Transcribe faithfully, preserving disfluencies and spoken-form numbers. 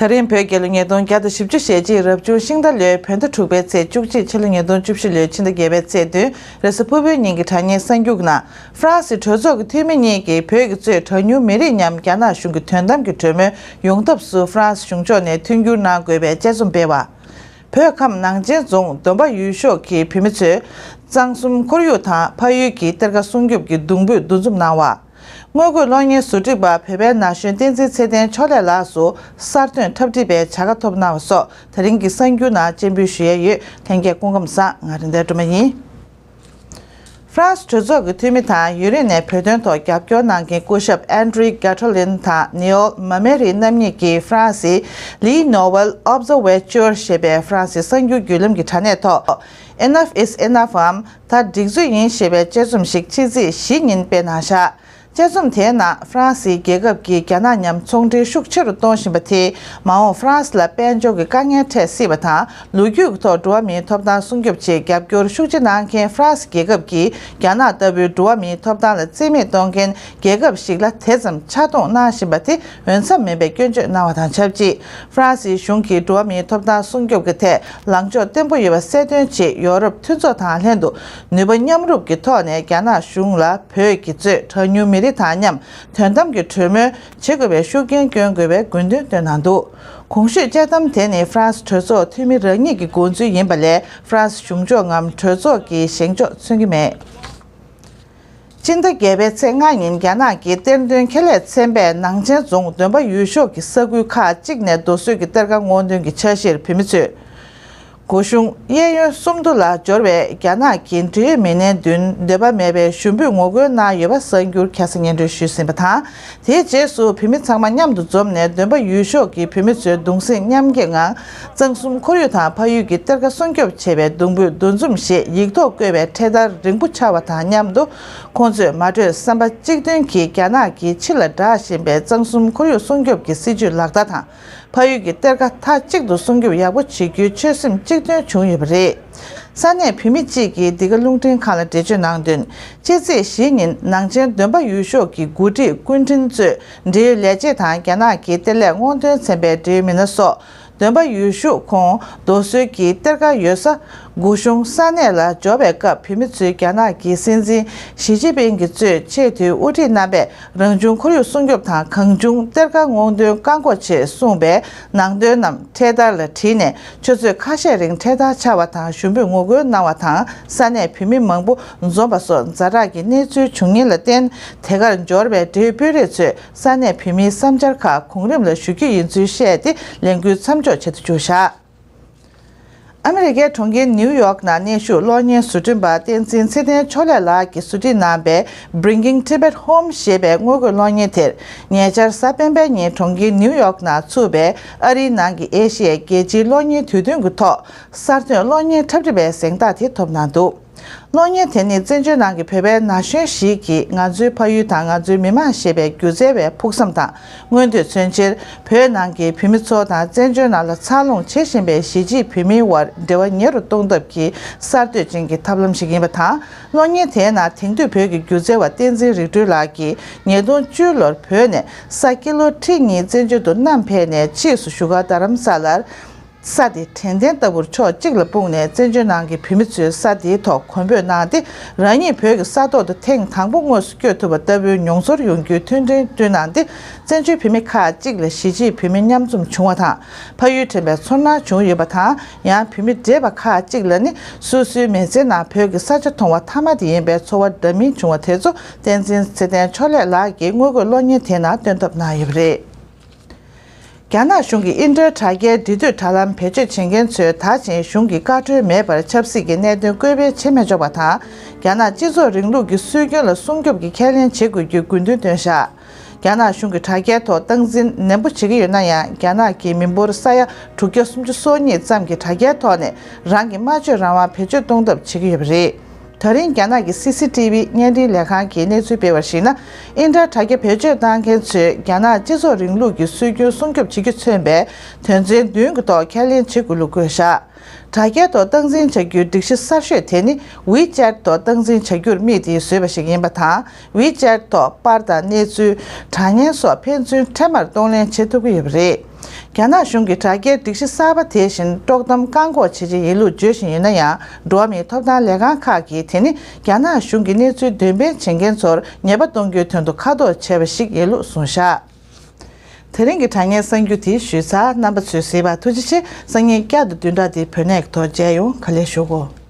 ད་རིང་བོད་རྒྱལ་ལོ་ཉིས་སྟོང་བརྒྱ་དང་བཞི་བཅུ་ཞེ་གཅིག་རབ་བྱུང་ཤིང་རྟ་ལོའི་བོད་ཟླ་དྲུག་པའི་ཚེས་བཅུ་གཅིག་ཕྱི་ལོ་ཉིས་སྟོང་བཅུ་བཞི་ལོའི་ཕྱི་ཟླ་བརྒྱད་པའི་ཚེས་བདུན་རེས་གཟའ་ཕུར་བུའི་ཉིན་གྱི་དྲ་བརྙན་གསར་འགྱུར་ནང་། ཧྥ་རན་སི་གྲོས་ཚོགས་ཀྱི་འཐུས་མི་གཉིས་ཀྱིས་བོད་ཀྱི་གཙོས་གྲངས་ཉུང་མི་རིགས་མཉམ་རྒྱ་ནག་གཞུང་གི་དོན་དམ་གྱི་གྲོས་མོལ་ཡོང་ཐབས་སུ་ཧྥ་རན་སི་གཞུང་ཕྱོགས་ནས་མཐུན་འགྱུར་གནང་དགོས་པའི་དཔྱད་རྩོམ་སྤེལ་བ། བོད་ཁམས་ནང་ཆེན་རྫོང་འདོམ་པ་ཡུལ་ཤོག་གི་བོད་མི་ཚོས་གཙང་གསུམ་ཁོར་ཡུག་དང་ཕ་ཡུལ་གྱི་གཏེར་ཁ་སྲུང་སྐྱོབ་ཀྱི་གདུང་འབོད་འདུ་འཛོམས་གནང་བ། དངོས་བཀོད་གློག་བརྙན་བཟོ་སྒྲིག་པ་བོད་པའི་ན་གཞོན་བསྟན་འཛིན་ཚེ་བརྟན་ཕྱོགས་ལས་ལགས་སུ་གསར་ཐོན་འཁྲབ་ཁྲིད་པའི་བྱ་དགའ་ཐོབ་གནང་བ་སོགས་ད་རིང་གི་གསར་འགྱུར་ནང་སྤྱན་འབུལ་ཞུ་ཡས་ཡོད། ལྷན་རྒྱས་སྐུ་ཁམས་བཟང་། ང་རིན་ལྡན་སྒྲོལ་མ་ཡིན། ཧྥ་རན་སི་གྲོས་ཚོགས་ཀྱི་འཐུས་མི་དང་ཡུན་རིང་ནས་བོད་དོན་ཐོག་རྒྱབ་སྐྱོར་གནང་མཁན་སྐུ་ཞབས་ཨན་ཌྲི་གྷ་ཊོ་ལིན་དང་ནིའོལ་མ་མེ་རི་རྣམ་གཉིས་ཀྱིས་ཧྥ་རན་སིའི་ལི་ནོ་ཝེལ་ཨོབ་ཛར་ཝེ་ཅོར་ཞེས་པའི་ཧྥ་རན་སིའི་གསར་འགྱུར་བརྒྱུད་ལམ་གྱི་དྲ་གནས་ཐོག Enough is enough འམ་ད་འགྲིག་མཛོད་ཡིན་ཞེས་པའི་དཔྱད་རྩོམ་ཞིག་ཕྱི་ཚེས་བཞི་ཉིན་སྤེལ་གནང་བཞག་དཔྱད་རྩོམ་དེའི་ནང་ཧྥ་རན་སིའི་རྒྱལ་ཁབ་ཀྱིས་རྒྱ་ནག་མཉམ་ཚོང་འབྲེལ་ཤུགས་ཆེ་རུ་གཏོང་བཞིན་པ་དེས་མ་འོངས་ཧྥ་རན་སི་ལ་དཔལ་འབྱོར་གྱི་དཀའ་ངལ་འཕྲད་སྲིད་པ་དང་། ལོ་རྒྱུས་ཀྱི་ཐོག་འགྲོ་བ་མིའི་ཐོབ་ཐང་སྲུང་སྐྱོབ་ཆེད་རྒྱབ་སྐྱོར་ཤུགས་ཆེ་གནང་མཁན་ཧྥ་རན་སི་རྒྱལ་ཁབ་ཀྱིས་རྒྱ་ནག་ལྟ་བུའི་འགྲོ་བ་མིའི་ཐོབ་ཐང་ལ་བརྩི་མེད་གཏོང་མཁན་རྒྱལ་ཁབ་ཞིག་ལ་དེ་ཙམ་ཆག་རྡུང་གནང་བཞིན་པ་དེ་འོས་འཚམ་མིན་པའི་སྐྱོན་བརྗོད་གནང་བ་དང་ཆབས་ཅིག་ཧྥ་རན་སིའི་གཞུང་གིས་འགྲོ་བ་མིའི་ཐོབ་ཐང་སྲུང་སྐྱོབ་ཀྱི་ཐད་ལངས་ཕྱོགས་བརྟན་པོ་ཡོད་པ་གསལ་སྟོན་ཆེད་ཡོ་རོབ་མཐུན་ཚོགས་དང་ལྷན་དུ་ནུས་པ་མཉམ་རུབ་ཀྱི་ཐོག་ནས་རྒྱ་ནག་གཞུང་ལ་བོད་ཀྱི་གཙོས་གྲངས་ཉུང་མི་རིགས་དང་མཉམ་དོན་དམ་གྱི་གྲོས་མོལ་བྱེད་དགོས་པའི་ཤུགས་རྐྱེན་སྐྱོན་དགོས་པའི་དགོས་འདུན་བཏོན་གནང་འདུག་གོང་ཞུས་དཔྱད་གཏམ་དེ་ནི་ཧྥ་རན་སི་གྲོས་ཚོགས་འཐུས་མི་རང་ཉིད་ཀྱི་དགོངས་ཚུལ་ཡིན་པ་ལས་ཧྥ་རན་སི་གཞུང་ཕྱོགས་ངམ་གྲོས་ཚོགས་ཀྱི་བཞེངས་ཕྱོགས་མཚོན་གྱི་མེད། སྤྱི་ཟླ་བརྒྱད་པའི་ཚེས་ལྔ་ཉིན་རྒྱ་ནག་གི་གཏེར་འདོན་ཁེ་ལས་ཚན་པས་ནང་ཆེན་རྫོང་འདོམ་པ་ཡུལ་ཤོག་གི་ས་ཁུལ་ཁག་ཅིག་ནས་རྡོ་སོལ་གྱི་གཏེར་ཁ་སྔོག་འདོན་གྱི་འཆར་གཞིར་བོད་མི་ཚོས། སྒོ་གཞུང་གཡས་གཡོན་གསུམ་དུ་ལ་འབྱོར་བའི་རྒྱ་ནག་གི་འབྲེལ་ཡོད་མི་སྣའི་མདུན་འདོད་པ་མེད་པའི་ཞུ་འབོད་ངོ་རྒོལ་གནང་ཡོད་པ་གསར་འགྱུར་ཁ་སང་སྙན་སྒྲོན་ཞུས་ཟིན་པ་དང་། དེའི་རྗེས་སུ་བོད་མི་ཚང་མ་མཉམ་དུ་འཛོམས་ནས་འདོམ་པ་ཡུལ་ཤོག་གི་བོད་མི་ཚོས་གདུང་སེམས་མཉམ་སྐྱེད་ངང་གཙང་གསུམ་ཁོར་ཡུག་དང་ཕ་ཡུལ་གྱི་གཏེར་ཁ་སྲུང་སྐྱོབ་བྱེད་པའི་གདུང་འབོད་འདུ་འཛོམས་ཞེས་ཡིག་ཐོག་བཀོད་པའི་འཕྲེད་དར་རིང་པོ་འཕྱར་བ་དང་མཉམ་དུ། ཁོང་ཚོས་མ་གྲོས་བསམ་པ་གཅིག་མཐུན་གྱིས་རྒྱ་ནག་གིས་ཕྱི་ལ་བསྒྲགས་བཞིན་པའི་གཙང་གསུམ་ཁོར་ཡུག་སྲུང་སྐྱོབ་ཀྱི་སྲིད་ཇུས་ལག་བསྟར་དང་། ཕ་ཡུལ་གྱི་གཏེར་ཁ་མཐའ་གཅིག་ཏུ་སྲུང་སྐྱོབ་ཡག་པོ་བྱེད་རྒྱུའི་ཆོད་སེམས་གཅིག་མཐུན་བྱུང་ཡོད་པ་རེད། ས་གནས་བོད་མི་གཅིག་གིས་འདི་ག་རླུང་འཕྲིན་ཁང་ལ་འགྲེལ་བརྗོད་གནང་དོན། སྤྱི་ཚེས་བཞི་ཉིན་ནང་ཆེན་འདོན་པ་ཡུལ་ཤོག་གི་འགོ་ཁྲིད་ཀུན་ཁྲིན་གཙོས་འབྲེལ་ཡོད་ལས་བྱེད་དང་རྒྱ་ནག་གི་གཏེར་ལས་སྔོག་འདོན་ཚན་པའི་འབྲེལ་ཡོད་མི་སྣ་སོགས་འདོན་པ་ཡུལ་ཤོག་ཁོངས་རྡོ་སོལ་གྱི་གཏེར་ཁ་ཡོད་ས། སྒོ་གཞུང་ས་གནས་ལ་འབྱོར་བའི་སྐབས་བོད་མི་ཚོས་རྒྱ་ནག་གི་སྲིད་འཛིན་ཞི་ཅིན་ཕིང་གིས་གཙོས་ཆེས་མཐོའི་དབུ་ཁྲིད་རྣམ་པས་རང་བྱུང་ཁོར་ཡུག་སྲུང་སྐྱོབ་དང་གང་བྱུང་གཏེར་ཁ་སྔོག་འདོན་བཀག་འགོག་ཆེད་གསུངས་པའི་ནང་དོན་རྣམས་འཕྲེད་དར་ལ་བྲིས་ནས་ཆུ་ཚོད་ཁ་ཤས་རིང་འཕྲེད་དར་འཕྱར་བ་དང་ཞུ་འབོད་ངོ་རྒོལ་གནང་བ་དང་ས་གནས་བོད་མི་མང་པོ་འཛོམས་པ་སོགས་ཛ་དྲག་གི་གནས་ཚུལ་བྱུང་ཉེན་ལ་བརྟེན། དེ་གར་འབྱོར་བའི་འབྲེལ་ཡོད་དཔོན་རིགས་ཚོས་ས་གནས་བོད་མིའི་བསམ་འཆར་ཁག་གོང་རིམ་ལ་ཞུ་རྒྱུ་ཡིན་ཚུལ་བཤད་དེ་ལས་འགུལ་མཚམས་འཇོག་བྱེད་དུ་བཅུག་བཞག་ཨ་མི་རི་ཀའི་གྲོང་ཁྱེར་ནིའུ་ཡོག་ནང་གནས་བཞུགས་གློག་བརྙན་བཟོ་སྐྲུན་པ་བསྟན་འཛིན་ཚེ་བརྟན་ཕྱོགས་ལས་ལགས་ཀྱིས་བཟོ་སྒྲིག་གནང་པའི་Bringing Tibet Home ཞེས་པའི་དངོས་བཀོད་གློག་བརྙན་དེར། ཉེ་ཆར་གཟའ་སྤེན་པའི་ཉིན་གྲོང་ཁྱེར་ནིའུ་ཡོག་ནང་ཚུགས་པའི་ཨ་རིའི་ནང་གི་ཨེ་ཤི་ཡའི་རྒྱལ་སྤྱིའི་གློག་བརྙན་དུས་སྟོན་གྱི་ཐོག་གསར་ཐོན་གློག་བརྙན་འཁྲབ་ཁྲིད་པའི་གཟེངས་རྟགས་དེ་ཐོབ་གནང་འདུག་གློག་བརྙན་དེ་ནི་བཙན་བྱོལ་ནང་གི་བོད་པའི་ན་གཞོན་ཞིག་གིས་ང་ཚོའི་ཕ་ཡུལ་དང་ང་ཚོའི་མི་དམངས་ཞེས་པའི་སྒྱུ་རྩལ་བའི་ཕུགས་བསམ་དང་མངོན་འདོད་མཚོན་ཕྱིར། བོད་ནང་གི་བོད་མི་ཚོ་དང་བཙན་བྱོལ་ནང་ལ་འཚར་ལོངས་བྱེད་བཞིན་པའི་གཞིས་བྱེས་བོད་མིའི་དབར་འབྲེལ་བ་ཉེ་རུ་གཏོང་ཐབས་ཀྱི་གསར་གཏོད་ཅན་གྱི་ཐབས་ལམ་ཞིག་ཡིན་པ་དང་། གློག་བརྙན་དེའི་ནང་དེང་དུས་བོད་ཀྱི་སྒྱུ་རྩལ་བ་བསྟན་འཛིན་རིག་གྲོལ་ལགས་ཀྱིས་ཉིས་སྟོང་བཅུ་ལོར་བོད་ནས་ས་ཀི་ལོ་ཁྲི་གཉིས་བཙན་བྱོལ་དུ་བསྣམས་ཕེབས་ནས་ཕྱིས་སུ་བཞུགས་སྒར་རྡ་རམ་ས་ལར། ས་དེ་དྲན་རྟེན་ལྟ་བུར་ཕྱོགས་གཅིག་ལ་སྤུངས་ནས་བཙན་བྱོལ་ནང་གི་བོད་མི་ཚོའི་ས་དེའི་ཐོག་གོམ་བགྲོད་གནང་སྟེ། རང་ཉིད་བོད་ཀྱི་ས་ཐོག་ཏུ་ཐེངས་དང་པོ་དངོས་སུ་བསྐྱོད་ཐུབ་པ་ལྟ་བུའི་མྱོང་ཚོར་ཡོང་རྒྱུའི་མཐུན་སྒྲིལ་བསྐྲུན་གནང་སྟེ། བཙན་བྱོལ་བོད་མི་ཁག་ཅིག་ལ་གཞིས་བྱེས་བོད་མི་མཉམ་འཛོམས་བྱུང་བ་དང་། ཕ་ཡུལ་དྲན་པའི་ཚོར་སྣང་བྱུང་ཡོད་པ་དང་། ཡང་བོད་མི་བགྲེས་པ་ཁག་ཅིག་ལ་ནི་སོ་སོའི་མི་ཚེའི་ནང་བོད་ཀྱི་ས་ཆ་མཐོང་བ་མཐའ་མ་དེ་ཡིན་པའི་ཚོར་བ་འདྲ་མིན་བྱུང་བ་དེ་ཚོ་བསྟན་འཛིན་ཚེ་བརྟན་ཕྱོགས་ལས་ལགས་ཀྱིས་དངོས་བཀོད་གློག་བརྙན་དེའི་ནང་སྟོན་ཐབས་གནང་ཡོད་པ་རེད། རྒྱ་ནག་གཞུང་གིས་ཨིན་ཊར་དྲ་རྒྱའི་འབྲེལ་མཐུད་དྲ་ལམ་བེད་སྤྱོད་བྱེད་མཁན་ཚོས་ད་ཕྱིན་གཞུང་གི་བཀའ་འཁྲོལ་མེད་པར་ཆབ་སྲིད་ཀྱི་གནད་དོན་བཀོད་སྤེལ་བྱེད་མི་ཆོག་པ་དང་། རྒྱ་ནག་སྤྱི་ཚོགས་རིང་ལུགས་ཀྱི་སྲོལ་རྒྱུན་ལ་སྲུང་སྐྱོབ་ཀྱི་ཁས་ལེན་བྱེད་དགོས་རྒྱུའི་དགོས་འདུན་བཏོན་བཞག་རྒྱ་ནག་གཞུང་གིས་དྲ་རྒྱའི་ཐོག་སྟངས་འཛིན་ནན་པོ་བྱེད་ཀྱི་ཡོད་ན་ཡང་། རྒྱ་ནག་གི་མི་འབོར་ས་ཡ་དྲུག་བརྒྱ་སུམ་ཅུ་སོ་གཉིས་ཙམ་གྱིས་དྲ་རྒྱའི་ཐོག་ནས་རང་གི་སྨྲ་བརྗོད་རང་དབང་བེད་སྤྱོད་གཏོང་ཐབས་བྱེད་ཀྱི་ཡོད་པ་རེད། ད་རིང་རྒྱ་ནག་གི་སི་སི་ཊི་བི་བརྙན་འཕྲིན་ལས་ཁང་གིས་གནས་ཚུལ་སྤེལ་བར་གཞིགས་ན། ཨིན་ཊར་དྲ་རྒྱ་བེད་སྤྱོད་གཏང་མཁན་ཚོས་རྒྱ་ནག་སྤྱི་ཚོགས་རིང་ལུགས་ཀྱི་སྲོལ་རྒྱུན་སྲུང་སྐྱོབ་བྱེད་རྒྱུ་མཚོན་པའི་དོན་ཚན་བདུན་གྱི་ཐོག་ཁས་ལེན་བྱེད་དགོས་ལུགས་བཀོད་བཞག་དྲ་རྒྱའི་ཐོག་སྟངས་འཛིན་བྱ་རྒྱུའི་སྒྲིག་གཞི་གསར་ཤོས་དེ་ནི་ཝི་ཅེཊ་ཐོག་སྟངས་འཛིན་བྱ་རྒྱུར་དམིགས་ཏེ་བཟོས་པ་ཞིག་ཡིན་པ་དང་། ཝི་ཅེཊ་ཐོག་པར་དང་གནས་ཚུལ། དྲ་བརྙན་སོགས་ཕན་ཚུན་འཕྲལ་མར་གཏོང་ལེན་བྱེད་ཐུབ་ཀྱི་ཡོད་པ་རེད། རྒྱ་ནག་གཞུང་གིས་དྲ་རྒྱའི་སྒྲིག་གཞི་གསར་པ་དེ་བཞིན་དཀྲོག་གཏམ་བཀག་འགོག་བྱེད་ཀྱི་ཡིན་ལུགས་བརྗོད་བཞིན་ཡོད་ན་ཡང་། འགྲོ་བ་མིའི་ཐོབ་ཐང་ལས་ཁང་ཁག་གིས་དེ་ནི་རྒྱ་ནག་གཞུང་གི་གནས་ཚུལ་འདོན་སྤེལ་བྱེད་མཁན་ཚོར་ཉེས་པ་གཏོང་རྒྱུའི་དོན་དུ་ཁ་དོག་བྱས་པ་ཞིག་ཡིན་ལུགས་གསུངས་བཞག་དེ་རིང་གི་དྲ་བརྙན་གསར་འགྱུར་དེ་ཞུས་ཚར། རྣམ་པ་ཚོས་གཟིགས་པར་ཐུགས་རྗེ་ཆེ། སང་ཉིན་བསྐྱར་དུ་བདུན་ཕྲག་འདིའི་བོད་གནས་ཀྱི་ཐོག་མཇལ་ཡོང་། ག་ལེགས་ཞུ་གོ།